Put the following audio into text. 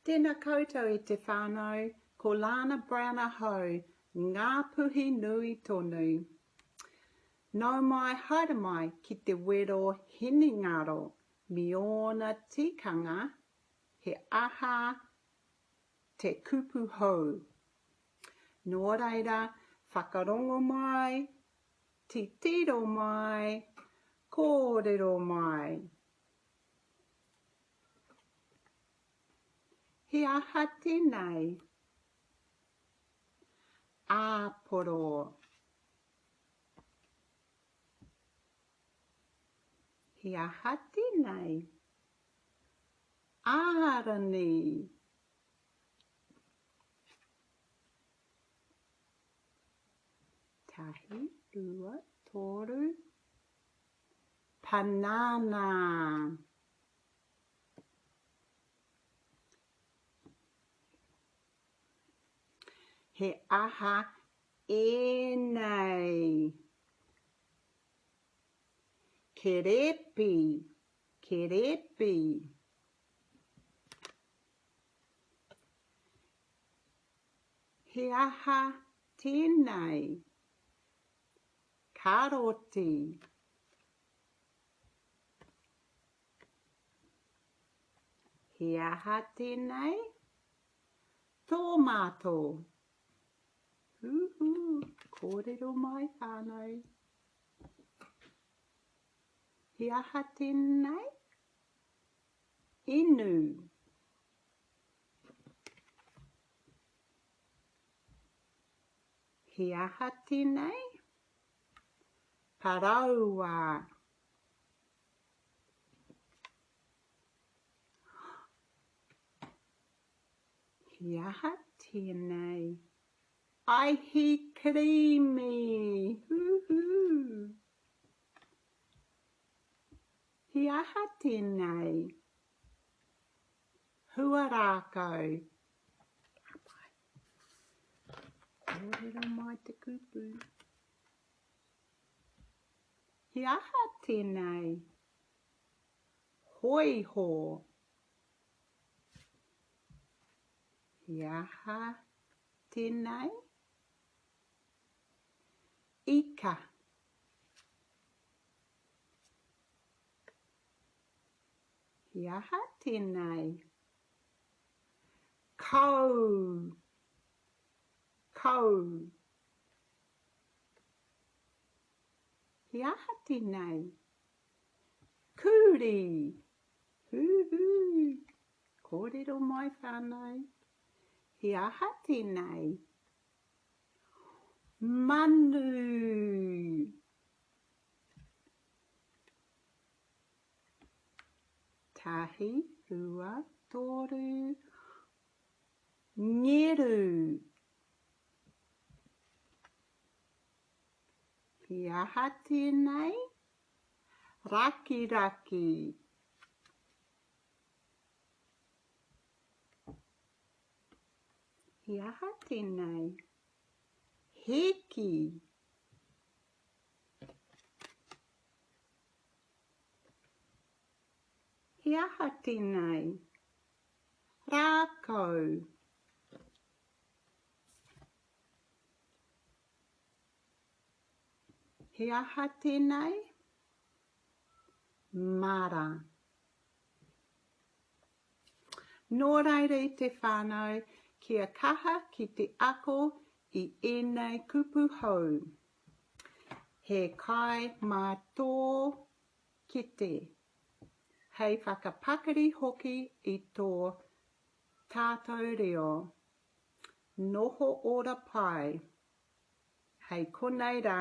Tena koutou e te whanau, ko Lana Brown ahau, Ngāpuhi nui tonu. Nau mai haere mai ki te wero hinengaro me ōna tikanga he aha te kupu hou. Nō reira, whakarongo mai, titiro mai, kōrero mai. He aha tēnei? Āporo. He aha tēnei? Ārani. Tahi, rua, toru. Panana. He aha ēnei? Kerepi, kerepi. He aha tēnei? Karoti. He aha tēnei? Tōmato. Hūhū, kōrero mai whānau. He aha tēnei? Inu. He aha tēnei? Paraoa. He aha tēnei? Aihi kirīmi! Hūhū! He aha tēnei? Hua rākau. Ka pai. Kōrero mai te kupu. He aha tēnei? Hōiho. He aha tēnei? Ika. He aha tēnei? Kau. Kau. He aha tēnei? Kūrī! Hūhū! Kōrero mai whānau. He aha tēnei? Manu! Tahi, rua, toru. Ngeru! He aha tēnei? Rakiraki. He aha tēnei? Hēki. He aha tēnei? Rākau. He aha tēnei? Mara. Nō reira i te whānau, kia kaha ki te ako i ēnei kupu hou. He kai mā tō kete, hei whakapakari hoki i tō tātou reo. Noho ora pai. Hei konei rā.